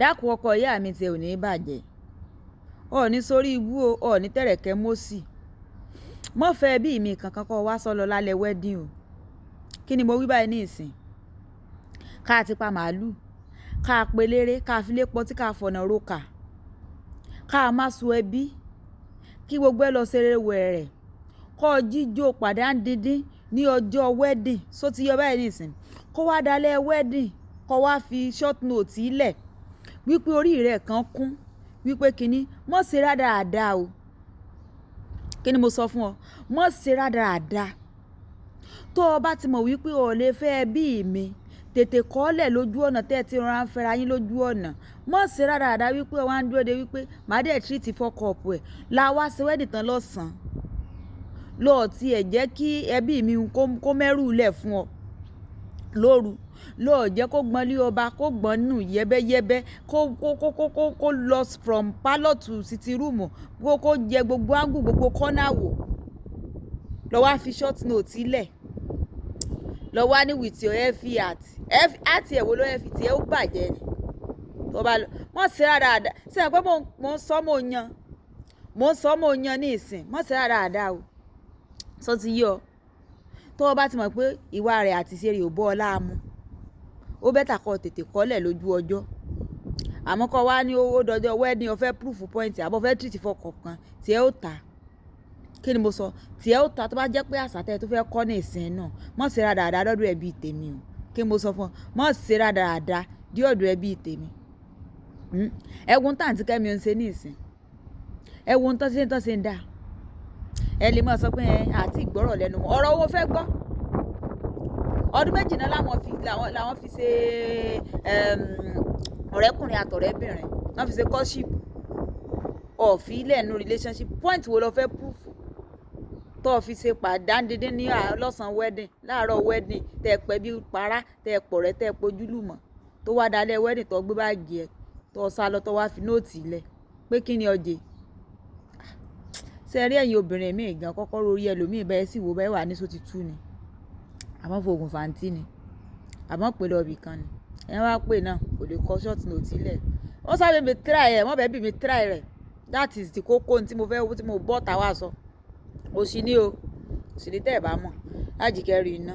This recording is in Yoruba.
Dákun, ọkọ ìyá mi, tiẹ̀ ò ní bàjẹ́. Ọ̀ ní sórí ibú o, ọ̀ ní tẹ̀rẹ̀kẹ́ mọ́sì. Mọ́ fẹ́ ẹbí mi kankan kó wá sọ lọ lálẹ́ wedding o. Kí ni mo wí báyìí ní ìsìn? Ká ti pa màálù, ká pe eléré, ká fi lé pọtí, ká fọ̀nà roka, ká má so ẹbí, kí gbogbo ẹ lọ ṣeré wẹ̀rẹ̀, kọ́ jíjó pàdán díndín ní ọjọ́ wedding. Só ti yọ báyìí ní ìsìn? Kó wá dalẹ́ wedding, kó wá fi short note lẹ̀ wípé orí rẹ̀ kan kún, wípé kíní mọ́ ṣe rádaràda o. Kí ni mo sọ fún ọ? Mọ́ ṣe rádaràda. Tó o bá ti mọ̀ wípé o ò lè fẹ́ ẹbí mi, tètè kọ́lẹ̀ lójú ọ̀nà tẹ́ ẹ ti rọra ń fẹ́ra yín lójú ọ̀nà. Mọ́ ṣe rádaràda wípé o wá ń dúró de wípé màá dẹ̀ treat fuck up ẹ̀. La wá ṣe wedding tán lọ́sàn-án. Lọ tí ẹ jẹ́ kí ẹbí mi kó mẹ́rù lẹ̀ fún ọ lóru. Lọ jẹ́ kó gbọ́n lé ọba, kó gbọ́n nù yẹ́bẹ́yẹ́bẹ́, kó lọ from parlour to sitting room, kó jẹ gbogbo angle, gbogbo corner wò. Lọ wá fi short note lẹ̀. Lọ wá ní with your heavy heart. Heart ẹ̀ wo ló heavy tí ẹ ó bàjẹ́ ni? Tó bá lọ, mọ́ ṣe rádaràda. Ṣé ẹ pé mo ń sọ mo yan? Mo ń sọ mo yan ní ìsìn. Mọ́ ṣe rádaràda o. Sọ ti yé ọ? Tó o bá ti mọ̀ pé ìwà rẹ̀ àti ìṣe rẹ̀ ò bọ́ ọ láàmú, ó better kó tètè kọ́lẹ̀ lójú ọjọ́. Àmọ́ kó wá ní owó dọjọ́ wedding, o fẹ́ proof point àbí o fẹ́ treat fuck up kan, tí ẹ ó ta. Kí ni mo sọ? Tí ẹ ó ta tó bá jẹ́ pé àṣà tẹ́ ẹ tó fẹ́ kọ́ ní ìsìn náà. Mọ́ ṣe rádaràda lọ́dọ̀ ẹbí tèmi o. Kí ni mo sọ fún ọ? Mọ́ ṣe rádaràda dé ọ̀dọ̀ ẹbí tèmi. Ẹ wo ohun tí àǹtí Kẹ́mi ń ṣe ní ìsìn. Ẹ wo ohun tó ṣe ń dà. Ẹ lè máa sọ pé ẹ àti ìgbọ́rọ̀ lẹ́nu wọn. Ọ̀rọ̀ wo fẹ́ gbọ́? Ọdún 2 náà làwọn fi ṣe ọ̀rẹ́kùnrin àtọ̀rẹ́bìnrin, wọ́n fi ṣe courtship, ọ̀fi lẹ́nu relationship. Point wo lo fẹ́ proof tó fi ṣe pàdánidín ní lọ́sàn-án wedding, láàárọ̀ wedding, tẹ́ pẹ́ bí para, tẹ́ pọ̀rẹ́, tẹ́ pojúlùmọ̀, tó wá dalẹ̀ wedding, tó gbé báàgì ẹ̀, tó sá lọ, tó wá fi note lẹ̀ pé kí ni ọjẹ́ ṣe rí? Ẹ̀yin obìnrin míì gan, kọ́kọ́ orí ẹlòmíì bẹ́ẹ̀ sì wò bẹ́ẹ̀ wà ní sọ ti tú ni, àmọ́ fògùn fàǹtí ni, àmọ́ pé lọ́ọ̀bì kan ni ẹ wá pè náà, kò lè kọ short note lẹ̀. Wọ́n sáré mi try ẹ̀, wọ́n bẹ́ẹ̀ bí mi try rẹ̀. That is the kókó tí mo fẹ́ tí mo bọ́ ta wá sọ. Òṣì ni o, òṣì ni tẹ́ ẹ̀ bá mọ̀ lájìkẹ́ rí iná.